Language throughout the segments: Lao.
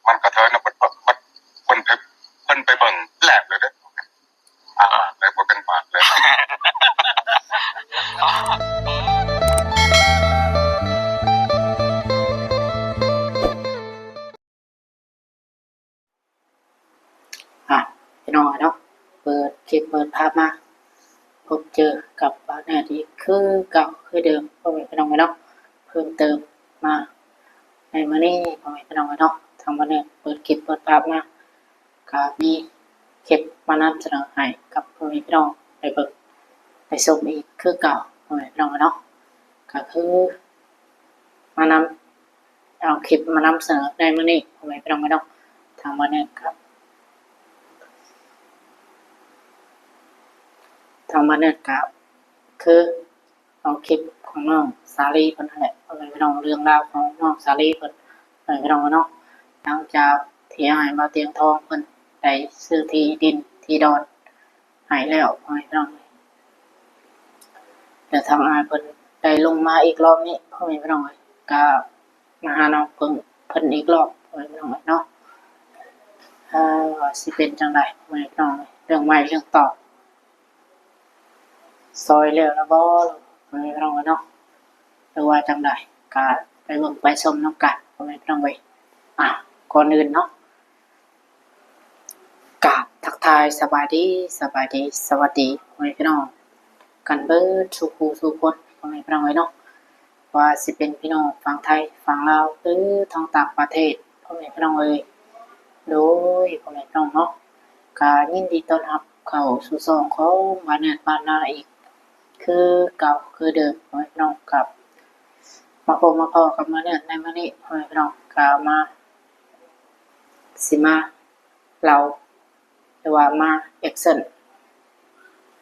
ມັນກະເທີນະ ເພິ່ນ ເພິ່ນ ເພິ່ນໄປເບິ່ງແລ້ວເດ້ ອ່າ ໄດ້ບໍ່ເປັນບາດເລີຍ. ອ່ະ ພີ່ນ້ອງເນາະ ເປີດຄລິບເປີດພາບມາ ພົບເຈີກັບບ່າວແນດອີກຄືເກົ່າຄືເດີມ ພໍ່ແມ່ພີ່ນ້ອງເນາະ. ເພີ່ມເຕີມມາໃນມື້ນີ້ ພໍ່ແມ່ພີ່ນ້ອງເນາະ ທາງບ່າວແນດເປີດຄລິບເປີດພາບມາ ກໍມີຄລິບມານຳສະເໜີໃຫ້ກັບພໍ່ແມ່ພີ່ນ້ອງໄດ້ເບິ່ງໄດ້ຊົມອີກຄືເກົ່າ ພໍ່ແມ່ພີ່ນ້ອງເນາະ. ກໍຄືມານຳ ເອົາຄລິບມານຳສະເໜີໃນມື້ນີ້ ພໍ່ແມ່ພີ່ນ້ອງເນາະ. ທາງບ່າວແນດກໍ ທາງບ່າວແນດກໍຄື ເອົາຄລິບຂອງນ້ອງສາລີເພິ່ນຫັ້ນແຫຼະ ພໍ່ແມ່ພີ່ນ້ອງ ເລື່ອງລາວຂອງນ້ອງສາລີເພິ່ນ ພໍ່ແມ່ພີ່ນ້ອງເນາະ. ຫຼັງຈາກທີ່ອ້າຍບ່າວຕຽງທອງເພິ່ນໄດ້ຊື້ທີ່ດິນທີ່ດອນໃຫ້ແລ້ວ ພໍ່ແມ່ພີ່ນ້ອງ ແລະ ທາງອ້າຍເພິ່ນໄດ້ລົງມາອີກລອບນີ້ ພໍ່ແມ່ພີ່ນ້ອງເອີຍ ກໍມາຫານ້ອງເພິ່ນ ເພິ່ນອີກລອບ ພໍ່ແມ່ພີ່ນ້ອງເນາະ. ເອີ ວ່າຊິເປັນຈັ່ງໃດ ພໍ່ແມ່ພີ່ນ້ອງ ເລື່ອງໃໝ່ເລື່ອງເກົ່າ ຊອຍແລ້ວລະບໍ່ ພໍ່ແມ່ພີ່ນ້ອງເນາະ ຫຼືວ່າຈັ່ງໃດ ກະໄປເບິ່ງໄປຊົມນຳກັນ ພໍ່ແມ່ພີ່ນ້ອງເອີຍ. ອ່ະ ກ່ອນອື່ນເນາະ ກາບທັກທາຍສະບາຍດີ ສະບາຍດີ ສະຫວັດດີ ພໍ່ແມ່ພີ່ນ້ອງກັນເບິດສູ່ຜູ້ສູ່ຄົນ ພໍ່ແມ່ພີ່ນ້ອງເອີຍເນາະ. ວ່າຊິເປັນພີ່ນ້ອງຝັ່ງໄທ ຝັ່ງລາວ ຫຼື ທາງຕ່າງປະເທດ ພໍ່ແມ່ພີ່ນ້ອງເອີຍ. ໂດຍ ພໍ່ແມ່ພີ່ນ້ອງເນາະ ກະຍິນດີຕ້ອນຮັບເຂົ້າສູ່ຊ່ອງຂອງບ່າວແນດບ້ານນາອີກຄືເກົ່າຄືເດີມ ພໍ່ແມ່ພີ່ນ້ອງ. ກັບມາພົບມາພໍ້ກັບບ່າວແນດໃນມື້ນີ້ ພໍ່ແມ່ພີ່ນ້ອງ ກະມາ ຊິມາເລົ່າ ຫຼືວ່າມາແອັກຊັນ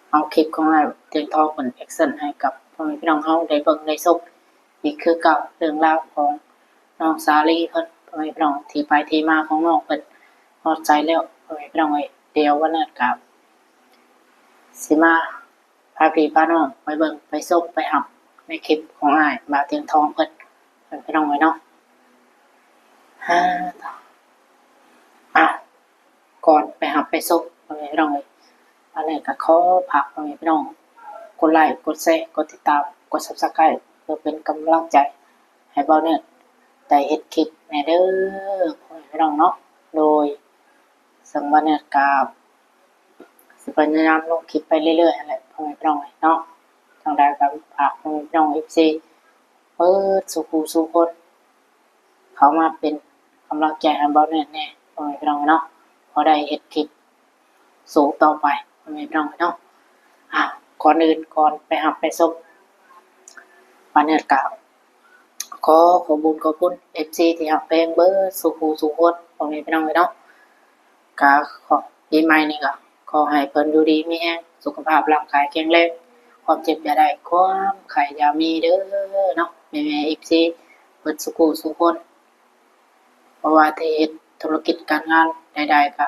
ເອົາຄລິບຂອງອ້າຍຕຽງທອງເພິ່ນແອັກຊັນໃຫ້ກັບພໍ່ແມ່ພີ່ນ້ອງເຮົາໄດ້ເບິ່ງໄດ້ຊົມອີກຄືເກົ່າ ເລື່ອງລາວຂອງນ້ອງສາລີເພິ່ນ ພໍ່ແມ່ພີ່ນ້ອງ ທີ່ໄປທີ່ມາຂອງນ້ອງເພິ່ນຮອດໃສແລ້ວ ພໍ່ແມ່ພີ່ນ້ອງເອີຍ. ດຽວບ່າວແນດກະຊິມາ ພາພີ່ພານ້ອງໄປເບິ່ງໄປຊົມໄປຮັບໃນຄລິບຂອງອ້າຍບ່າວຕຽງທອງເພິ່ນ ເພິ່ນ ພີ່ນ້ອງເອີຍເນາະ. ອ່າ ອ່ະ ກ່ອນໄປຮັບໄປຊົມ ພໍ່ແມ່ພີ່ນ້ອງເອີຍ ອັນນີ້ກໍຂໍຝາກພໍ່ແມ່ພີ່ນ້ອງກົດໄລ ກົດແຊ ກົດຕິດຕາມ ກົດຊັບສະໄຄຣບ໌ ເພື່ອເປັນກຳລັງໃຈໃຫ້ບ່າວແນດໄດ້ເຮັດຄລິບແດ່ເດີ ພໍ່ແມ່ພີ່ນ້ອງເນາະ. ໂດຍ ເຊິ່ງບ່າວແນດກໍ ຊິພະຍາຍາມລົງຄລິບໄປເລື້ອຍໆຫັ້ນແຫຼະ ພໍ່ແມ່ພີ່ນ້ອງເນາະ. ຈັ່ງໃດກໍຝາກພໍ່ແມ່ພີ່ນ້ອງເອັຟຊີເບິດສູ່ຜູ້ສູ່ຄົນ ເຂົ້າມາເປັນກຳລັງໃຈໃຫ້ບ່າວແນດແດ່ ພໍ່ແມ່ພີ່ນ້ອງເນາະ ພໍໄດ້ເຮັດຄລິບສູ້ຕໍ່ໄປ ພໍ່ແມ່ພີ່ນ້ອງເນາະ. ອ່າ ກ່ອນອື່ນ ກ່ອນໄປຮັບໄປຊົມ ບ່າວແນດກໍຂໍຂອບບຸນຂອບຄຸນເອັຟຊີທີ່ຮັກແພງເບິດສູ່ຜູ້ສູ່ຄົນ ພໍ່ແມ່ພີ່ນ້ອງເນາະ. ກະຂໍ ປີໃໝ່ນີ້ກະຂໍໃຫ້ເພິ່ນຢູ່ດີມີແຮງ ສຸຂະພາບຮ່າງກາຍແຂງແຮງ ຄວາມເຈັບຢ່າໄດ້ ຄວາມໄຂ້ຢ່າມີເດີເນາະ ແມ່ໆ ເອັຟຊີ ເບິດສູ່ຜູ້ສູ່ຄົນ. ບໍ່ວ່າທີ່ເຮັດທຸລະກິດການງານໃດໆ ກະ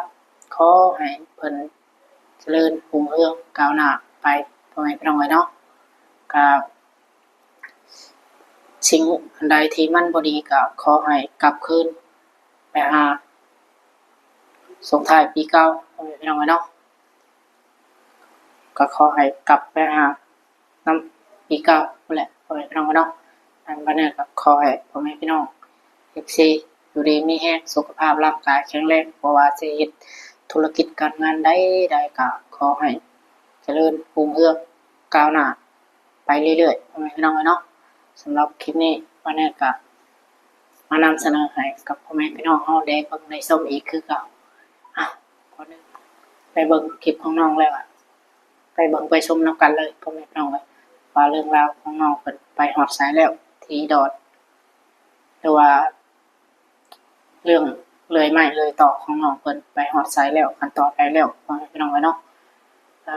ຂໍໃຫ້ເພິ່ນຈະເລີນຮຸ່ງເຮືອງກ້າວໜ້າໄປ ພໍ່ແມ່ພີ່ນ້ອງເອີຍເນາະ. ກະ ສິ່ງອັນໃດທີ່ມັນບໍ່ດີກໍຂໍໃຫ້ກັບຄືນໄປຫາ ສົ່ງທ້າຍປີເກົ່າ ພໍ່ແມ່ພີ່ນ້ອງເອີຍເນາະ. ກໍຂໍໃຫ້ກັບໄປຫານຳປີເກົ່າພຸ້ນແຫຼະ ພໍ່ແມ່ພີ່ນ້ອງເນາະ. ອັນບັດນີ້ກໍຂໍໃຫ້ພໍ່ແມ່ພີ່ນ້ອງເອັຟຊີ ຢູ່ດີມີແຮງ ສຸຂະພາບຮ່າງກາຍແຂງແຮງ ບໍ່ວ່າຊິເຮັດທຸລະກິດການງານໃດໆ ກໍຂໍໃຫ້ຈະເລີນຮຸ່ງເຮືອງກ້າວໜ້າ ໄປເລື້ອຍໆ ພໍ່ແມ່ພີ່ນ້ອງເອີຍເນາະ. ສຳລັບຄລິບນີ້ ບ່າວແນດກະມານຳສະເໜີໃຫ້ກັບພໍ່ແມ່ພີ່ນ້ອງເຮົາໄດ້ເບິ່ງໄດ້ຊົມອີກຄືເກົ່າ. ອ່ະ ກ່ອນອື່ນໄປເບິ່ງຄລິບຂອງນ້ອງແລ້ວ ໄປເບິ່ງໄປຊົມນຳກັນເລີຍ ພໍ່ແມ່ພີ່ນ້ອງເອີຍ ວ່າເລື່ອງລາວຂອງນ້ອງເພິ່ນໄປຮອດໃສແລ້ວ ທີ່ດອນ ຫຼືວ່າ ເລື່ອງເລື່ອຍໄມ້ເລື່ອຍຕອກຂອງນ້ອງເພິ່ນໄປຮອດໃສແລ້ວ ຂັ້ນຕອນໃດແລ້ວ ພໍ່ແມ່ພີ່ນ້ອງເອີຍເນາະ.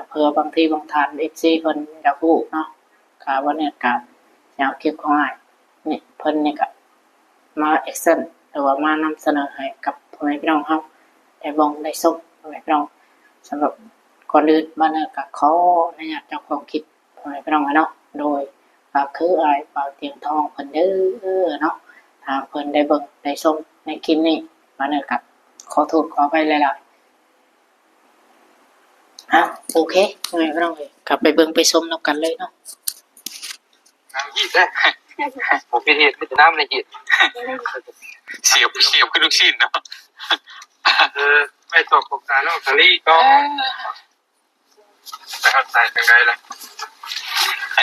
ເພື່ອບາງທີບາງທ່ານເອັຟຊີເພິ່ນຢາກຮູ້ເນາະ ກະວັນນີ້ກະຊິເອົາຄລິບຂອງອ້າຍນີ້ ເພິ່ນນີ້ກະມາແອັກຊັນ ຫຼືວ່າມານຳສະເໜີໃຫ້ກັບພໍ່ແມ່ພີ່ນ້ອງເຮົາໄດ້ເບິ່ງໄດ້ຊົມ ພໍ່ແມ່ພີ່ນ້ອງ. ສຳລັບກ່ອນອື່ນ ວັນນີ້ກະຂໍອະນຸຍາດເຈົ້າຂອງຄລິບ ພໍ່ແມ່ພີ່ນ້ອງເນາະ ໂດຍ ກໍຄືອ້າຍບ່າວຕຽງທອງເພິ່ນເດີເນາະ ຖ້າເພິ່ນໄດ້ເບິ່ງໄດ້ຊົມ ໃນຄລິບນີ້ ມາເນີກັບ ຂໍໂທດຂໍອະໄພຫຼາຍໆ. ເອົາ ໂອເຄ ພໍ່ແມ່ພີ່ນ້ອງເອີຍ ກັບໄປເບິ່ງໄປຊົມນຳກັນເລີຍເນາະ. ນ້ຳຮີດເດ້ ບໍ່ເປັນເຫດ ມີແຕ່ນ້ຳໃນຮີດ ສຽບ ສຽບຄືລູກຊີ້ນເນາະ. ເອີ ໄປສອກຂອງການເນາະ ສາລີກໍ ໄປຮັກສາຍຈັ່ງໃດລະ?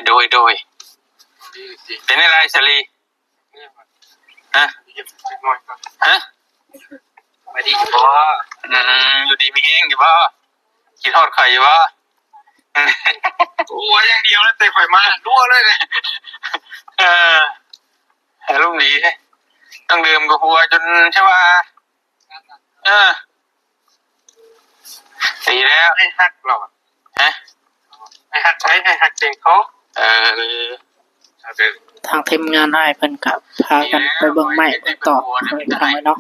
ໂດຍ ໂດຍ ເປັນຈັ່ງໃດສາລີ? ຮະ? ຮະ? ສະບາຍດີຢູ່ບໍ່? ອືມ ຢູ່ດີມີແຮງຢູ່ບໍ່? ຄິດຮອດຂ້ອຍຢູ່ບໍ່? ຫົວຢ່າງດຽວເລີຍ ແຕ່ຂ້ອຍມາຫົວເລີຍ. ເອີ ອາລົມດີເດ້ ຕັ້ງເດີມກໍຫົວຈົນຊະວ່າ ເອີ ດີແລ້ວ ໃຫ້ຮັກເຮົາ ຮະ? ໃຫ້ຮັກໃຜ? ໃຫ້ຮັກແກງຂອງ ເອີ ທາງທີມງານອ້າຍເພິ່ນກໍພາກັນໄປເບິ່ງໄມ້ເບິ່ງຕອກ ພີ່ນ້ອງເນາະ.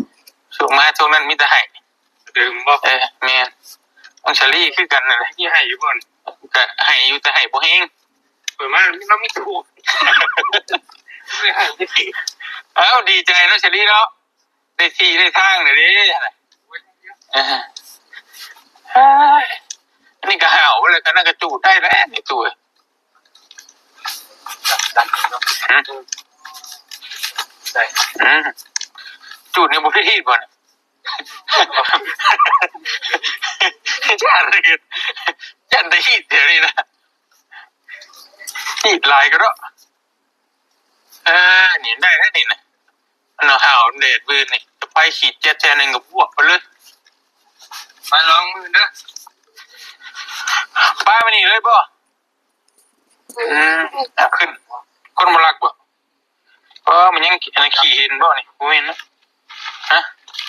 ຊ່ວງມາຊ່ວງນັ້ນມີແຕ່ໃຫ້ ເດີມບໍ່? ເອີ ແມ່ນ ນ້ອງສາລີຄືກັນນັ້ນແຫຼະ. ມີໃຫ້ຢູ່ບໍ່? ກໍໃຫ້ຢູ່ ແຕ່ໃຫ້ບໍ່ແຮງ. ເປີດມາລາວມີແຕ່ໂຫດ ເອີ ດີໃຈເນາະສາລີເນາະ. ໄດ້ທີ່ໄດ້ທາງແລ້ວເດ້. ເອີ ອັນນີ້ກໍຫ້າວແລ້ວ ກໍນັ້ນກໍຈູດໄດ້ແລ້ວນີ້ຕູ້. ອືມ ຈູດນີ້ບໍ່ຜິດຮີດບໍ່ນີ້? ຢ້ານ ຢ້ານໄດ້ຮີດດຽວນີ້ນະ ຮີດຫຼາຍກໍເນາະ. ເອີ ນີ້ໄດ້ແລ້ວນີ້ນະ ເນາະ ຫ້າວແດດມື້ນີ້ ໄປຂີດແຈດແຈໜຶ່ງກໍບວກໄປເລີຍ. ໄປລອງມື້ເດີ ປ້າມານີ້ເລີຍບໍ່? ອືມ ເອົາຂຶ້ນ ຄົນບໍ່ລັກບໍ່? ເອີ ມັນຍັງ ອັນນັ້ນຂີ້ເຫັນບໍ່ນີ້? ບໍ່ແມ່ນເນາະ. ຮະ?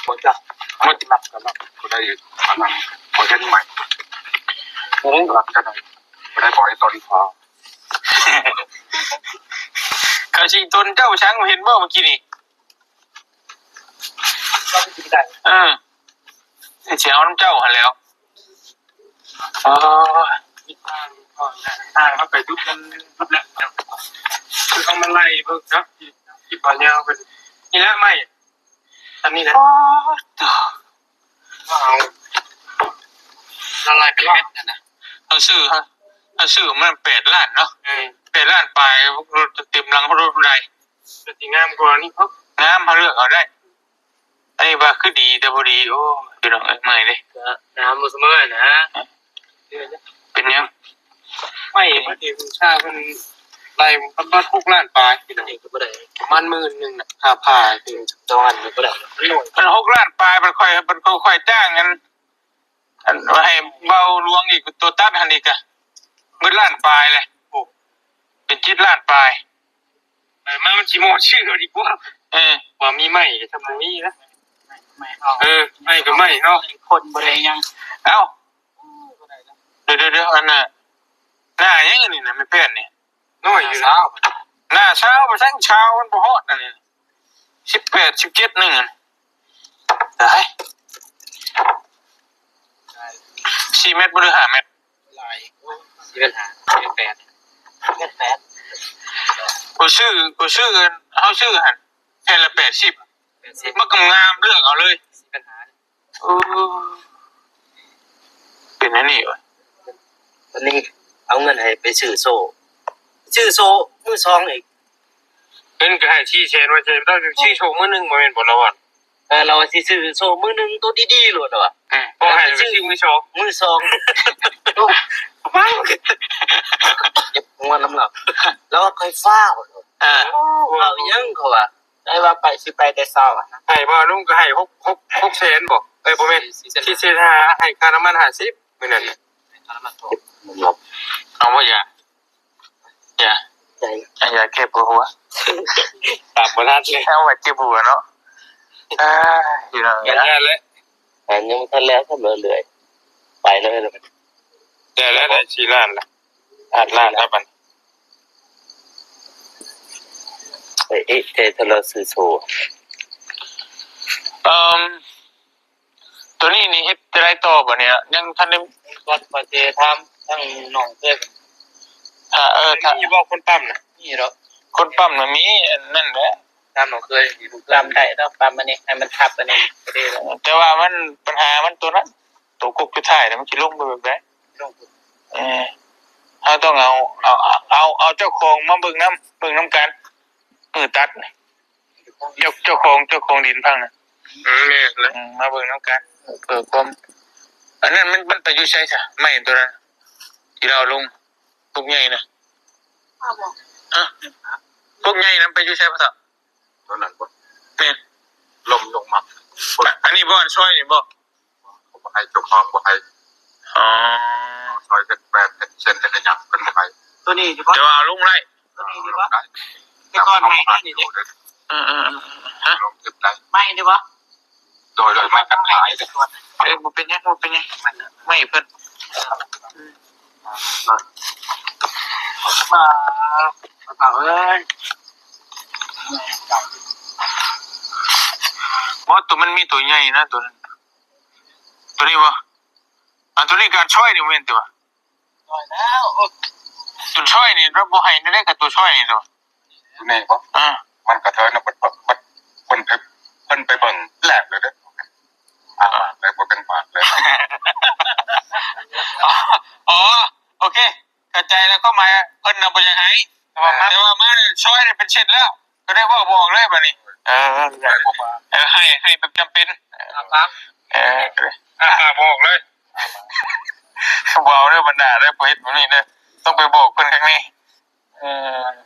ບໍ່ຈັກ ບໍ່ຈັກກັນເນາະ ບໍ່ໄດ້ຢູ່ ອັນນັ້ນ ບໍ່ເຫັນໃໝ່ ບໍ່ລັກກັນ ບໍ່ໄດ້ບອກໃຫ້ຕອນພໍ ເຂົາຊິຕົນເຈົ້າສັງ ເຫັນບໍ່ເມື່ອກີ້ນີ້? ເອີ ຊິເອົານຳເຈົ້າຫັ້ນແຫຼ້ວ. ເອີ ທາງເຮົາໄປດຸດນັ້ນດຸດແລ້ວ ຄືເອົາມາໄລ່ເບິ່ງເນາະ ທີ່ບໍ່ຍາວເພິ່ນ ນີ້ແຫຼະໄມ້ ອັນນີ້ແຫຼະ ອໍ ໂທ້ ເອົາ ລະລາຍເປັນເມັດຫັ້ນນະ ເຮົາຊື້ ເຮົາຊື້ມັນແປດລ້ານເນາະ ເອີ ແປດລ້ານປາຍ ລົດເຕັມຫຼັງເຮົາໂລດໄດ້ ກໍຊິງາມກວ່ານີ້ເນາະ ງາມ ເຮົາເລືອກເອົາໄດ້. ອັນນີ້ວ່າຄືດີແຕ່ບໍ່ດີ ໂອ້ ພີ່ນ້ອງເອີຍ ເມື່ອຍເດ້ ກໍງາມບໍ່ສະເໝີນະ ເປັນຫຍັງ? ໄມ້ ເອີ ມັນເປັນຊາເພິ່ນໄລ່ປະມານຫົກລ້ານປາຍ ພີ່ນ້ອງ ກໍບໍ່ໄດ້ປະມານໝື່ນໜຶ່ງນະ ຄ່າຜ່າ ເອີ ຈະວ່າກໍບໍ່ໄດ້ ມັນຫົກລ້ານປາຍ ມັນຄ່ອຍ ມັນຄ່ອຍຈ້າງອັນ ອັນໃຫ້ເບົາຫຼວງອີກ ຕົວຕັດຫັ້ນອີກກະເບິດລ້ານປາຍແຫຼະ ໂອ້ ເປັນເຈັດລ້ານປາຍ ໄປມາມັນຊິມາຊື້ເອົາດີກວ່າ ເອີ ວ່າມີໄມ້ກໍທຳບໍ່ມີນະ ເອີ ໄມ້ກໍໄມ້ເນາະ ຄົນບໍ່ໄດ້ຫຍັງ ເອົ້າ ດຽວໆໆ ອັນນ່າ ໜ້າຫຍັງອັນນີ້ນະ ແມ່ແປ້ນນີ້ ນ້ອຍຢູ່ນະ ໜ້າຊາວ ບໍ່ຊັ້ນຊາວມັນບໍ່ຮອດອັນນີ້ ສິບແປດ ສິບເຈັດ ໜຶ່ງ ຕາຍ ສີ່ແມັດບໍ່ ຫຼື ຫ້າແມັດ? ຫຼາຍ ສີ່ແມັດຫ້າ ສີ່ແມັດແປດ ແມັດແປດ ຜູ້ຊື້ ຜູ້ຊື້ ເຮົາຊື້ຫັ້ນແຜ່ນລະແປດສິບ ແປດສິບ ມັນກໍງາມ ເລືອກເອົາເລີຍ ສີ່ແມັດຫ້າ ເອີ ເປັນອັນນີ້ຫວາ ອັນນີ້ເອົາເງິນໃຫ້ໄປຊື້ໂສ້ ຊື້ໂສ້ມືສອງອີກ ເງິນກໍໃຫ້ສີ່ແສນວ່າຈະຕ້ອງຊື້ໂສ້ມືໜຶ່ງ ບໍ່ແມ່ນບໍ່ລະວະ ເອີ ລາວວ່າຊິຊື້ໂສ້ມືໜຶ່ງໂຕດີໆໂລດລະວ່າ ອືມ ພໍໃຫ້ໄປຊື້ມືສອງ ມືສອງ ໂອ້ຍ ເຈັບຫົວນຳລາວ ລາວວ່າຂ້ອຍຟ້າວ ເອີ ຟ້າວຫຍັງ ເຂົາວ່າ ໄດ້ວ່າໄປ ຊິໄປແຕ່ເຊົ້າ ໃຫ້ບໍ່ ລຸງກໍໃຫ້ຫົກ ຫົກ ຫົກແສນບໍ່ ເອີ ບໍ່ແມ່ນ ສີ່ແສນຫ້າ ໃຫ້ຄ່ານ້ຳມັນຫ້າສິບ ມື້ນັ້ນນະ ເອົາບໍ່ຢາ ຢາ ໃຈ ຢາແກ້ປວດຫົວ ຕາມບໍ່ທັນເລີຍ ເອົາໄວ້ເຈັບຫົວເນາະ ເອີ ພີ່ນ້ອງ ຢ່າງນັ້ນແຫຼະ ແຜນຍັງບໍ່ທັນແລ້ວ ກໍເລື້ອຍໆ ໄປເລີຍ ໄດ້ແລ້ວ ໄດ້ສີ່ລ້ານລະ ຫ້າລ້ານລະບັດ ໄປເອະໃຈຖ້າລາວຊື້ໂຊ ເອີ ໂຕນີ້ນີ້ເຮັດຈັ່ງໃດຕໍ່ບາດນີ້ ຍັງທັນໄດ້ ກ່ອນຂ້ອຍຊິຖາມທາງນ້ອງເອີຍ ຖ້າ ເອີ ຖ້າ ມີບໍ່ຄົນປ້ຳນະ? ມີດອກ ຄົນປ້ຳນະມີ ອັນນັ້ນແຫຼະ ຕຳເອົາເຄືອ ຕຳໄດ້ດອກ ຕຳອັນນີ້ໃຫ້ມັນທັບອັນນີ້ພໍດີແລ້ວ. ແຕ່ວ່າມັນ ບັນຫາມັນໂຕນັ້ນ ໂຕກົກສຸດທ້າຍນະ ມັນຊິລົງໄປແບບໃດ? ລົງ ເອີ ເຮົາຕ້ອງເອົາ ເອົາ ເອົາ ເອົາເຈົ້າຂອງມາເບິ່ງນຳ ເບິ່ງນຳກັນ ມືຕັດນີ້ ເຈົ້າ ເຈົ້າຂອງ ເຈົ້າຂອງດິນພັງນະ. ອືມ ແມ່ນແຫຼະ. ອືມ ມາເບິ່ງນຳກັນ ເພື່ອຄວາມ ອັນນັ້ນມັນ ມັນໄປຢູ່ໃສຊະ ໄມ້ໂຕນັ້ນທີ່ລາວລົງ ກົກໃຫຍ່ນະ? ຮະ ກົກໃຫຍ່ນະ ໄປຢູ່ໃສພໍ່ເຖົ້າ? ໂຕນັ້ນບໍ່? ແມ່ນ ລົ້ມລົງມາ. ອັນນີ້ບໍ່ ອັນຊອຍນີ້ບໍ່? ເຂົາບໍ່ໃຫ້ ເຈົ້າຂອງບໍ່ໃຫ້. ອໍ ຊອຍເຮັດແປດເຮັດເຊັນເຮັດຫຍັງເພິ່ນບໍ່ໃຫ້. ໂຕນີ້ຢູ່ບໍ່? ແຕ່ວ່າເອົາລົງໄດ້. ໂຕນີ້ຢູ່ບໍ່? ແຕ່ກ່ອນໃຫ້ໄດ້ນີ້ເດ້. ເອີໆ ຮະ ລົງທຶນໄດ້. ໄມ້ນີ້ບໍ່? ໂດຍ ໂດຍ ໄມ້ກັນຫາຍ. ເອີ ບໍ່ເປັນຫຍັງ ບໍ່ເປັນຫຍັງ ໄມ້ເພິ່ນ. ມາ ພໍ່ເຖົ້າເອີຍ ບໍ່ ໂຕມັນມີໂຕໃຫຍ່ນະ ໂຕນັ້ນ ໂຕນີ້ບໍ່? ອັນໂຕນີ້ການຊອຍນີ້ແມ່ນຕິວະ? ຊອຍແລ້ວ ໂຕຊອຍນີ້ລາວບໍ່ໃຫ້ແນວໃດ ກະໂຕຊອຍນີ້ຕິວະ? ແນ່ບໍ່? ເອີ ມັນກະເທີນະ ເພິ່ນ ເພິ່ນ ເພິ່ນ ເພິ່ນໄປເບິ່ງແລ້ວເດີ. ອາ ແລ້ວບໍ່ເປັນບາດເລີຍ. ອໍ ໂອເຄ ເຂົ້າໃຈແລ້ວ ຄວາມໝາຍເພິ່ນນະບໍ່ຢາກໃຫ້ ແຕ່ວ່າມາ ແຕ່ວ່າມານີ້ຊອຍນີ້ເປັນເຊັ່ນແລ້ວ ກໍໄດ້ເວົ້າບອກເລີຍບາດນີ້. ເອີ ເອີ ໃຫ້ ໃຫ້ແບບຈຳເປັນ. ເອີ ບອກເລີຍ ບໍ່ເອົາເດີບັນດາເດີ ບໍ່ເຮັດແບບນີ້ເດີ ຕ້ອງໄປບອກເພິ່ນຂ້າງໃນ. ເອີ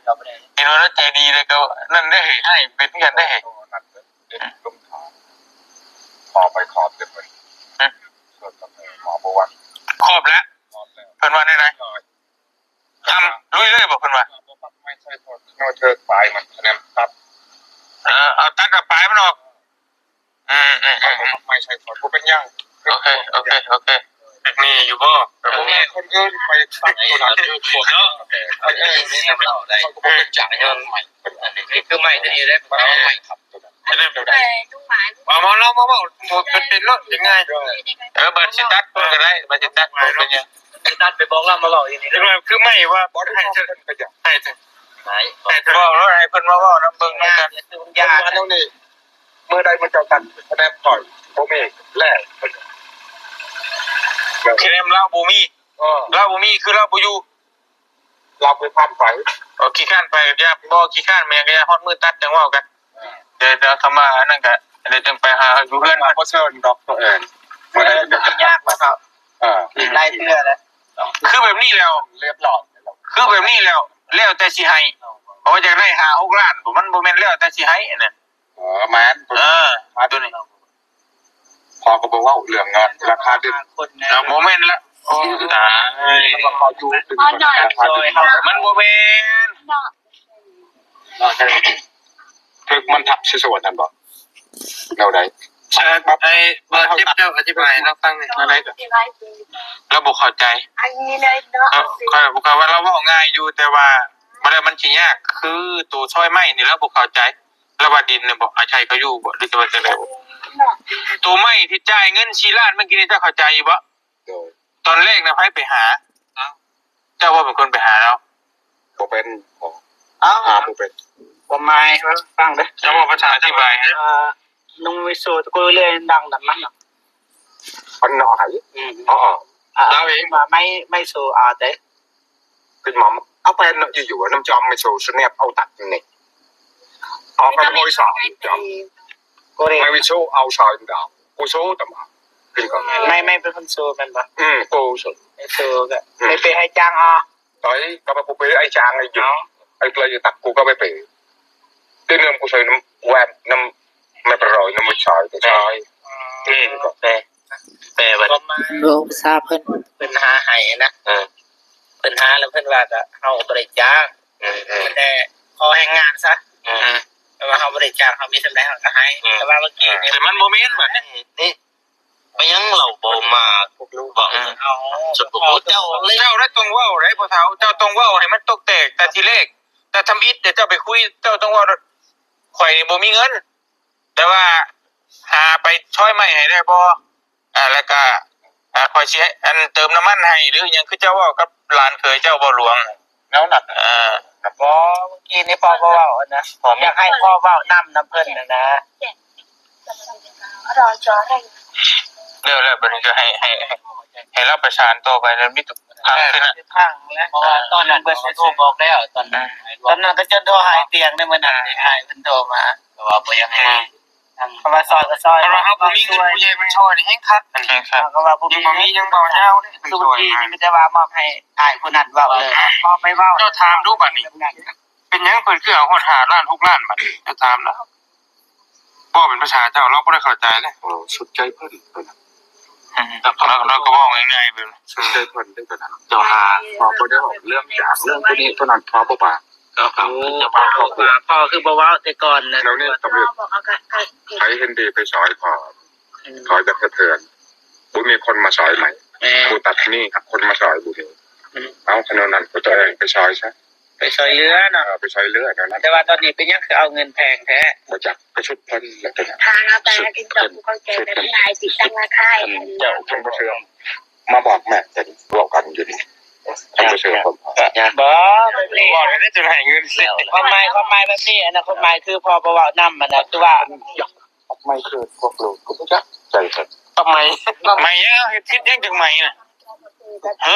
ເຫັນວ່າລາວໃຈດີແລ້ວກໍນັ້ນເດ້ ໃຫ້ເປັນຄືກັນເດ້. ຂໍໄປຂອບເດີເພິ່ນ ຮະ ຂໍປະຫວັດ ຂອບແລ້ວ ເພິ່ນວ່າແນວໃດ? ທຳລຸຍເລີຍບໍ່ເພິ່ນວ່າ? ບໍ່ປັກໄມ້ໃສ່ ເທິກປາຍມັນ ຄະແນນຕັດ. ເອີ ເອົາຕັດເອົາປາຍມັນອອກ. ອືມໆໆ ເອົາໄມ້ໃສ່ກ່ອນ ບໍ່ເປັນຫຍັງ. ໂອເຄ ໂອເຄ ໂອເຄ. ແບບນີ້ຢູ່ບໍ່? ແບບບໍ່ແມ່ນຄົນອື່ນໄປຕັດຕົວນັ້ນ ເອີ ເອີ ເຂົາກໍບໍ່ເປັນຫຍັງ ຍ້ອນໄມ້ ອັນນີ້ຄືໄມ້ຕົວນີ້ແຫຼະ ໄມ້ທັບຕົວນັ້ນ. ເອົາມາລອງມາເວົ້າ ເປັນລົດຍັງໄງ? ເອີ ບາດຊິຕັດເພິ່ນກໍໄດ້ ບາດຊິຕັດ ບໍ່ເປັນຫຍັງ. ຕັດໄປບອກລາວມາເວົ້າຢູ່ນີ້ ຄືໄມ້ວ່າບໍ່ໃຫ້ ໃຫ້ ໃຫ້ເວົ້າ ໃຫ້ເພິ່ນມາເວົ້ານຳເບິ່ງນຳກັນ. ເພິ່ນວ່າແນວນີ້ ມື້ໃດມື້ເຈົ້າຕັດຄະແນນຂ້ອຍບໍ່ມີແລ້ວ ຄະແນນລາວບໍ່ມີ. ເອີ ລາວບໍ່ມີ ຄືລາວບໍ່ຢູ່ ລາວບໍ່ຜ່ານໄປ. ເອີ ຂີ້ຄ້ານໄປກໍຢ່າ ບໍ່ຂີ້ຄ້ານແມ່ນຫຍັງກໍຢ່າ ຮອດມື້ຕັດຈັ່ງເວົ້າກັນ. ເອີ ດຽວ ດຽວຄຳວ່າອັນນັ້ນກໍ ດຽວຈຶ່ງໄປຫາຢູ່ເຮືອນ ບໍ່ເຊີນດອກຕົວເອງ. ເອີ ມັນຍາກວ່າເນາະ. ເອີ ອີກຫຼາຍເທື່ອແຫຼະ ຄືແບບນີ້ແລ້ວ ຮຽບຮ້ອຍ ຄືແບບນີ້ແລ້ວ ແລ້ວແຕ່ຊິໃຫ້ ເພາະວ່າຢາກໄດ້ຫ້າຫົກລ້ານ ມັນບໍ່ແມ່ນແລ້ວແຕ່ຊິໃຫ້ອັນນັ້ນ. ເອີ ແມ່ນ ເອີ ຕົວນີ້ ເຮົາກໍບໍ່ເວົ້າເລື່ອງເງິນ ລາຄາດຶງ ເຮົາບໍ່ແມ່ນລະ. ໂອ້ ຕາຍ ເຂົາຢູ່ດຶງລາຄາດຶງ ມັນບໍ່ແມ່ນ ເທິກມັນທັບຊິສວນຫັ້ນບໍ່? ແນວໃດ? ເອີ ໄອ້ ບໍ່ ເຈັບ ເຈົ້າອະທິບາຍໃຫ້ລາວຟັງແດ່ ແນວໃດກໍ ລາວບໍ່ເຂົ້າໃຈ. ເອີ ຂ້ອຍ ຂ້ອຍວ່າລາວເວົ້າງ່າຍຢູ່ ແຕ່ວ່າ ບໍ່ໄດ້ ມັນຊິຍາກ ຄືໂຕຊອຍໄມ້ນີ້ລາວບໍ່ເຂົ້າໃຈ. ລາວວ່າດິນນະບໍ່ ອາໄສເຂົາຢູ່ບໍ່ ຫຼືຈະວ່າຈັ່ງໃດບໍ່? ໂຕໄມ້ທີ່ຈ່າຍເງິນສີ່ລ້ານເມື່ອກີ້ນີ້ ເຈົ້າເຂົ້າໃຈຢູ່ບໍ່? ໂດຍ ຕອນແລກນະໃຜໄປຫາ? ເຈົ້າ ເຈົ້າບໍ່ເປັນຄົນໄປຫາລາວ? ບໍ່ເປັນ ຫາບໍ່ເປັນ. ຄວາມໝາຍຟັງເດີ ເຈົ້າເວົ້າພາສາອະທິບາຍ ເອີ ນຸ່ງໄມໂຊຕະກູເລນດັງນຳມັນ ເພິ່ນເນາະ ອືມ ອໍ ລາວເອງວ່າໄມ ໄມໂຊອາເຕ ຂຶ້ນມາເອົາໄປເນາະ ຢູ່ໆ ນຳຈອມໄມໂຊສະແນບເອົາຕັດນີ້ ອອກມາໂອຍສອງຈອມ ໄມໂຊເອົາສອງດາວ ໂອໂຊຕະມາ ຂຶ້ນກ່ອນ ໄມ ໄມເປັນຄົນໂຊແມ່ນບໍ່? ອືມ ໂອໂຊ ໄມໂຊກໍ ອືມ ໄປ ໄປໃຫ້ຈ້າງເອົາ ໄປ ກໍໄປ ໄປໄອ້ຈາງໄອ້ຢູ່ ເອົາ ໄອ້ເກລືອຢູ່ຕັກ ກູກໍໄປ ໄປ ເດີນນຳກູໃສ່ນຳແວບນຳ ແມ່ປະຣອຍນຳມາຊອຍ ໄປຊອຍ ແມ່ນກໍ ແປ ແປວ່າ ເວົ້າພາສາເພິ່ນ ເພິ່ນຫາໃຫ້ນະ ເອີ ເພິ່ນຫາແລ້ວເພິ່ນວ່າກໍເຮົາບໍ່ໄດ້ຈ້າງ ເອີ ເອີ ແຕ່ຂໍແຮງງານຊະ ເອີ ແຕ່ວ່າເຮົາບໍ່ໄດ້ຈ້າງ ເຮົາມີສ່ຳໃດເຮົາກໍໃຫ້ ເອີ ແຕ່ວ່າເມື່ອກີ້ນີ້ ແຕ່ມັນບໍ່ແມ່ນບາດນີ້ ນີ້ ເປັນຫຍັງລາວບໍ່ມາບອກເຮົາ ເຈົ້າເລີຍ ເຈົ້າໄດ້ຕ້ອງເວົ້າໄດ໋ພໍ່ເຖົ້າ ເຈົ້າຕ້ອງເວົ້າໃຫ້ມັນຕົກແຕກແຕ່ທີແລກ ແຕ່ທຳອິດເຈົ້າໄປຄຸຍ ເຈົ້າຕ້ອງເວົ້າ ຂ້ອຍນີ້ບໍ່ມີເງິນ ແຕ່ວ່າຫາໄປຊອຍໄມ້ໃຫ້ໄດ້ບໍ່? ອ່າ ແລ້ວກະ ອ່າ ຂ້ອຍຊິ ອັນ ເຕີມນ້ຳມັນໃຫ້ ຫຼືຫຍັງ ຄືເຈົ້າເວົ້າກັບຫຼານເຂີຍເຈົ້າບໍ່ຫຼວງ ແນວນັ້ນ ເອີ ບໍ່ ເມື່ອກີ້ນີ້ພໍ່ບໍ່ເວົ້າຫັ້ນນະ ພໍ່ມີ ຢາກໃຫ້ພໍ່ເວົ້ານຳ ນຳເພິ່ນຫັ້ນນະ. ແລ້ວ ແລ້ວບັດນີ້ກໍໃຫ້ ໃຫ້ ໃຫ້ ໃຫ້ລາວປະສານຕໍ່ໄປ ແລ້ວມີແຕ່ພັງ ເອີ ຄືນັ້ນ ພັງແລ້ວ ເພາະວ່າຕອນນັ້ນເພິ່ນໂທບອກແລ້ວ ຕອນນັ້ນ ອືມ ຕອນນັ້ນກໍຈົນໂທຫາອ້າຍປຽງເດ້ ມື້ນັ້ນ ອ້າຍເພິ່ນໂທມາ ແຕ່ວ່າບໍ່ຢາກໃຫ້ ອືມ ເພາະວ່າຊອຍກໍຊອຍ ເພາະວ່າເຮົາບໍ່ມີເງິນ ຜູ້ໃຫຍ່ເພິ່ນຊ່ອຍນີ້ແຮງຄັກ ແຮງຄັກ ເຮົາກໍວ່າບໍ່ມີ ຍັງບໍ່ມີ ຍັງເວົ້າຍາວເດ້ ຊຸມກີ້ນີ້ມີແຕ່ວ່າມອບໃຫ້ອ້າຍຜູ້ນັ້ນເວົ້າເລີຍ ເວົ້າໄປເວົ້າ ເຈົ້າຖາມດູບັດນີ້ ເປັນຫຍັງເພິ່ນຄືເອົາຮອດຫ້າລ້ານ ຫົກລ້ານ ບັດນີ້ ເຈົ້າຖາມລາວ ເວົ້າເປັນພາສາເຈົ້າ ລາວບໍ່ໄດ້ເຂົ້າໃຈເດ້. ເອີ ສຸດໃຈເພິ່ນ ເພິ່ນ ອືມ ແລ້ວ ແລ້ວກໍເວົ້າງ່າຍໆແບບນັ້ນ ສຸດໃຈເພິ່ນເດ້ ເຈົ້າຫາ ເວົ້າບໍ່ໄດ້ເວົ້າເລື່ອງຈາກເລື່ອງໂຕນີ້ໂຕນັ້ນ ເວົ້າບໍ່ປາກ ເອີ ເຈົ້າຫາ ເຈົ້າຫາ ພໍ່ຄືບໍ່ເວົ້າແຕ່ກ່ອນນະ ແລ້ວນີ້ຕຳຫຼວດໃຜເຫັນດີໄປຊ່ອຍພໍ່ ອືມ ຊ່ອຍແບບສະເທືອນ ບໍ່ມີຄົນມາຊ່ອຍໃໝ່ ແມ່ນ ຜູ້ຕັດໜີ້ ຄົນມາຊ່ອຍບໍ່ມີ ອືມ ເອົາ ຂະໜາດນັ້ນ ຕົວເອງໄປຊ່ອຍຊະ ໄປຊ່ອຍເຫຼືອເນາະ ເອີ ໄປຊ່ອຍເຫຼືອແນວນັ້ນ ແຕ່ວ່າຕອນນີ້ເປັນຫຍັງຄືເອົາເງິນແພງແທ້ ບໍ່ຈັກ ໄປຊຸດເພິ່ນແລ້ວຕົວນັ້ນ ທາງເຮົາໄປ ຊຸດເພິ່ນ ເຈົ້າຄືເຂົາໃຈແບບຫຼາຍ ຊິຕັ້ງລາຄາໃຫ້ ເຈົ້າ ເພິ່ນບໍ່ເຊື່ອ ມາບອກແມ່ນ ເວົ້າກັນຢູ່ນີ້ ເພິ່ນບໍ່ເຊື່ອ ບໍ່ ບໍ່ໄດ້ຈະໃຫ້ເງິນ ຄວາມໝາຍ ຄວາມໝາຍແບບນີ້ ອັນນັ້ນ ຄວາມໝາຍຄືພໍ່ບໍ່ເວົ້ານຳ ອັນນັ້ນ ຄືວ່າ ດອກໄມ້ຄືພວກລູກກໍບໍ່ຈັກໃຈເພິ່ນ ດອກໄມ້ ດອກໄມ້ຫຍັງ ເຮັດຜິດຫຍັງຈັກໄມ້ນະ ຮະ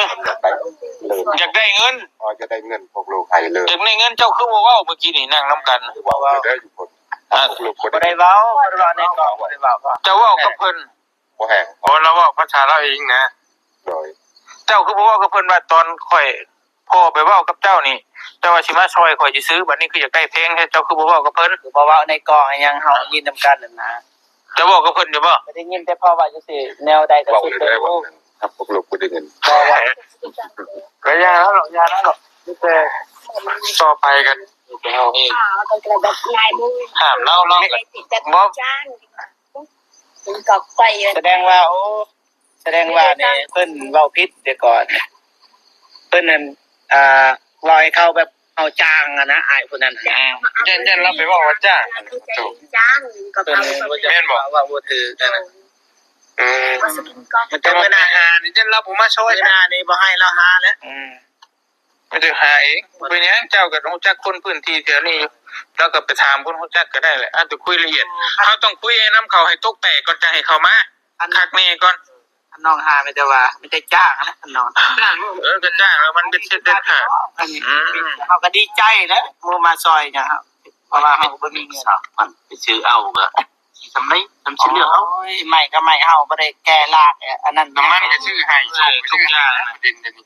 ຢາກໄດ້ເງິນ ຢາກໄດ້ເງິນ ພໍຢາກໄດ້ເງິນ ພວກລູກໃຫ້ເລີຍ ຢາກໄດ້ເງິນ ເຈົ້າຄືບໍ່ເວົ້າເມື່ອກີ້ນີ້ ນັ່ງນຳກັນ ເວົ້າຢູ່ເດີຢູ່ພຸ້ນ ອາ ພວກລູກບໍ່ໄດ້ເວົ້າ ບໍ່ໄດ້ເວົ້າໃນກອງ ບໍ່ໄດ້ເວົ້າ ເຈົ້າເວົ້າກັບເພິ່ນ ບໍ່ແຮງ ເພາະລາວເວົ້າພາສາລາວເອງນະ ໂດຍ ເຈົ້າຄືບໍ່ເວົ້າກັບເພິ່ນວ່າຕອນຂ້ອຍ ພໍ່ໄປເວົ້າກັບເຈົ້ານີ້ ເຈົ້າວ່າຊິມາຊ່ອຍຂ້ອຍຊື່ໆ ບັດນີ້ຄືຢາກໄດ້ແພງແທ້ ເຈົ້າຄືບໍ່ເວົ້າກັບເພິ່ນ ຄືບໍ່ເວົ້າໃນກອງຫຍັງ ເຮົາໄດ້ຍິນນຳກັນຫັ້ນນະ ເຈົ້າເວົ້າກັບເພິ່ນຢູ່ບໍ່? ກໍໄດ້ຍິນແຕ່ພໍ່ເວົ້າຈັ່ງຊີ້ ແນວໃດກໍສຸດແຕ່ລູກ ເວົ້າຢູ່ໄດ້ບໍ່? ຄັບ ພວກລູກບໍ່ໄດ້ຍິນ ກໍຢ່າແລ້ວເນາະ ຢ່າແລ້ວເນາະ ມີແຕ່ຕໍ່ໄປກັນ ເຮົາເອງ ຫ້າມລາວເນາະ ບໍ່ ສະແດງວ່າ ໂອ້ ສະແດງວ່ານີ້ເພິ່ນເວົ້າຜິດແຕ່ກ່ອນ ເພິ່ນນັ້ນ ອ່າ ເວົ້າໃຫ້ເຂົາແບບເຮົາຈ້າງຫັ້ນນະ ອ້າຍຜູ້ນັ້ນນະ ຢ້ານ ຢ້ານລາວໄປເວົ້າວ່າຈ້າງ ຈ້າງ ກໍເພິ່ນ ແມ່ນບໍ່? ເວົ້າບໍ່ຖືກຫັ້ນນະ ອືມ ແຕ່ມື້ໜ້າຫານີ້ ຢ້ານລາວບໍ່ມາຊ່ອຍ ມື້ໜ້ານີ້ບໍ່ໃຫ້ລາວຫາແລ້ວ ອືມ ໄປເດີນຫາເອງ ເປັນຫຍັງ ເຈົ້າກໍຮູ້ຈັກຄົນພື້ນທີ່ແຖວນີ້ຢູ່ ລາວກໍໄປຖາມຄົນຮູ້ຈັກກໍໄດ້ແຫຼະ ອາດຈະຄຸຍລະອຽດ ເຮົາຕ້ອງຄຸຍໃຫ້ນຳເຂົາໃຫ້ຕົກແຕກກ່ອນ ຈັ່ງໃຫ້ເຂົາມາຄັກແນ່ກ່ອນ ອັນນ້ອງຫາມີແຕ່ວ່າ ມີແຕ່ຈ້າງຫັ້ນແຫຼະ ອັນນ້ອງ ເອີ ກໍຈ້າງແລ້ວມັນເປັນສິດເດັດຂາດ ອືມ ເຮົາກໍດີໃຈແຫຼະ ໝູ່ມາຊ່ອຍຫຍັງ ເຮົາ ເພາະວ່າເຮົາກໍບໍ່ມີເງິນ ໄປຊື້ເອົາກໍຊິສ່ຳໃດ ສ່ຳຊິເລືອກເອົາ ໂອ້ຍ ໄມ້ກໍໄມ້ ເຮົາບໍ່ໄດ້ແກ່ລາກ ອັນນັ້ນ ນ້ຳມັນກໍຊື້ໃຫ້ ຊື້ທຸກຢ່າງນະ ປະເດັນດຽວນີ້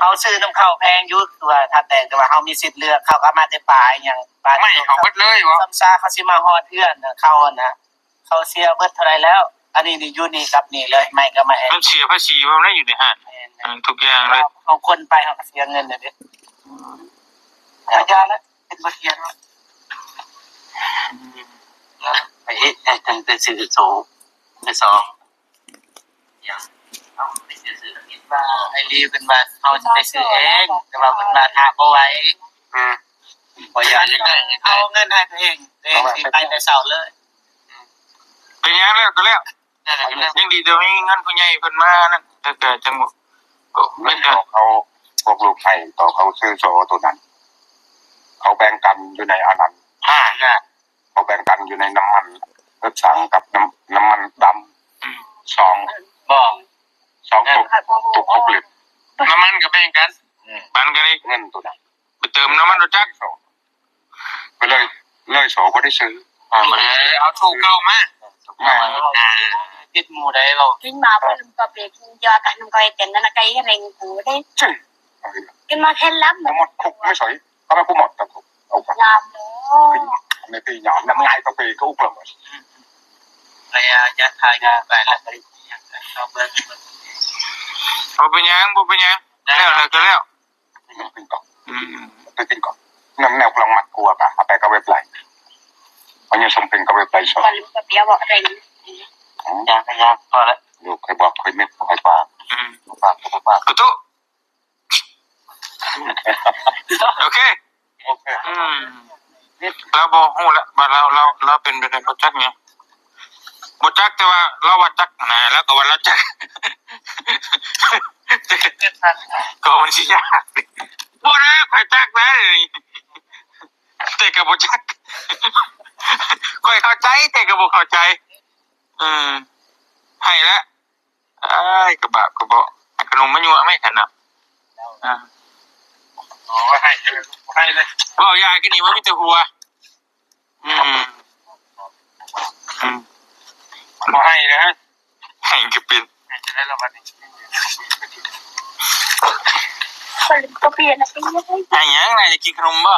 ເຮົາຊື້ນຳເຂົາແພງຢູ່ ຄືວ່າຖ້າແຕ່ ແຕ່ວ່າເຮົາມີສິດເລືອກ ເຂົາກໍເອົາມາແຕ່ປ່າອີ່ຫຍັງ ປ່າ ໄມ້ເຂົາເບິດເລີຍບໍ? ຊ້ຳຊາເຂົາຊິມາຮອດເຮືອນເຂົາຫັ້ນນະ ເຂົາເສຍເບິດເທົ່າໃດແລ້ວ ອັນນີ້ນີ້ຢູ່ນີ້ກັບນີ້ເລີຍ ໄມ້ກັບໄມ້ ມັນເສຍພາສີບໍ່ໄດ້ຢູ່ໃນຮ້ານ ແມ່ນໆ ເອີ ທຸກຢ່າງເລີຍ ເຮົາຄົນໄປເຮົາກໍເສຍເງິນແລ້ວເດ້ ອືມ ອາ ຢ່າລະ ເປັນບົດຮຽນ ອືມ ໄປເຮັດໃຫ້ຕັ້ງແຕ່ຊື້ໂຕ ໃນຊອງ ຫຍັງ ເຮົາໄປຊື້ ຄິດວ່າໄອລີເພິ່ນວ່າເຮົາຈະໄປຊື້ເອງ ແຕ່ວ່າເພິ່ນວ່າຖ້າບໍ່ໄຫວ ອືມ ບໍ່ຢາກໄດ້ ເອົາເງິນໃຫ້ຕົວເອງ ຕົວເອງຊິໄປແຕ່ເຊົ້າເລີຍ ເປັນຫຍັງແລ້ວກໍແລ້ວ ຍັງດີແຕ່ມີເງິນຜູ້ໃຫຍ່ເພິ່ນມານັ້ນ ແຕ່ ແຕ່ຈັ່ງ ກໍແມ່ນ ຕອນເຂົາ ພວກລູກໃຫ້ ຕອນເຂົາຊື້ໂຊໂຕນັ້ນ ເຂົາແບ່ງກັນຢູ່ໃນອັນນັ້ນ ຫ້າ ເຂົາແບ່ງກັນຢູ່ໃນນ້ຳມັນເຮັດສັງກັບນ້ຳ ນ້ຳມັນດຳ ອືມ ສອງ ບໍ່ ສອງຕຸກ ຕຸກຫົກລິດ ນ້ຳມັນກໍແບ່ງກັນ ອືມ ປັນກັນອີກ ເງິນໂຕນັ້ນ ໄປເຕີມນ້ຳມັນລົດຈັກ ກໍເລີຍ ເລີຍໂຊບໍ່ໄດ້ຊື້ ອ່າ ບໍ່ໄດ້ຊື້ ເອີ ເອົາໂຕເກົ່າມາ ອ່າ ຜິດໝູ່ໃດເວົ້າ ກິນມາບໍ່ລືມກໍເປັນຢາກັນກໍເຕັມນັ້ນກໍເຮັດໃຫ້ກູເດ້ ກິນມາແຄ່ລຳ ບໍ່ໝົດຄຸກໄມ່ໃສ່ Kalau aku mau takut. Au. Lama. Nanti nya, nang ngai tapi ke uklam. ໄລຍະທາຍາໄປແລ້ວ ເອົາເບິ່ງ ບໍ່ເປັນຫຍັງ ບໍ່ເປັນຫຍັງ ແລ້ວ ແລ້ວກໍແລ້ວ ເປັນກອງ ອືມ ເປັນກອງ ນຳແນວພລັງມັດກົວກະ ເອົາໄປກັບເວັບໄລ ມັນຍັງສົ່ງເປັນກັບເວັບໄລສອງ ມັນກໍເປັນບໍ່ໄດ້ ອືມ ຢາກ ຢາກ ພໍແລ້ວ ຢູ່ ຂ້ອຍບອກ ຂ້ອຍເມັດ ຂ້ອຍປາກ ອືມ ປາກ ປາກ ປາກ ໂອເຄ ໂອເຄ ອືມ ລາວບໍ່ຮູ້ລະວ່າລາວ ລາວ ລາວເປັນແບບໃດ ບໍ່ຈັກຫຍັງ ບໍ່ຈັກ ແຕ່ວ່າລາວວ່າຈັກນະ ລາວກໍວ່າລາວຈັກ ກໍມັນຊິຍາກ ບໍ່ນະ ຂ້ອຍ ຈັກໄດ໋ ແຕ່ກໍບໍ່ຈັກ. ຂ້ອຍເຂົ້າໃຈ ແຕ່ກໍບໍ່ເຂົ້າໃຈ. ເອີ ໃຫ້ລະ. ອ້າຍ ກະບາບກະເບາະ. ຂະໜົມມາຍົວະແມ່ ຂະໜົມ. ອາ ໂອ້ຍ ໃຫ້ເລີຍ ໃຫ້ເລີຍ. ເວົ້າຢາກິນນີ້ ມັນມີແຕ່ຫົວ. ອືມ ອືມ ບໍ່ໃຫ້ເດີ. ໃຫ້ກໍເປັນ ໃຫ້ຈະໄດ້ລະບັດນີ້. ໃຫ້ຫຍັງນະ? ຢາກກິນຂະໜົມບໍ່?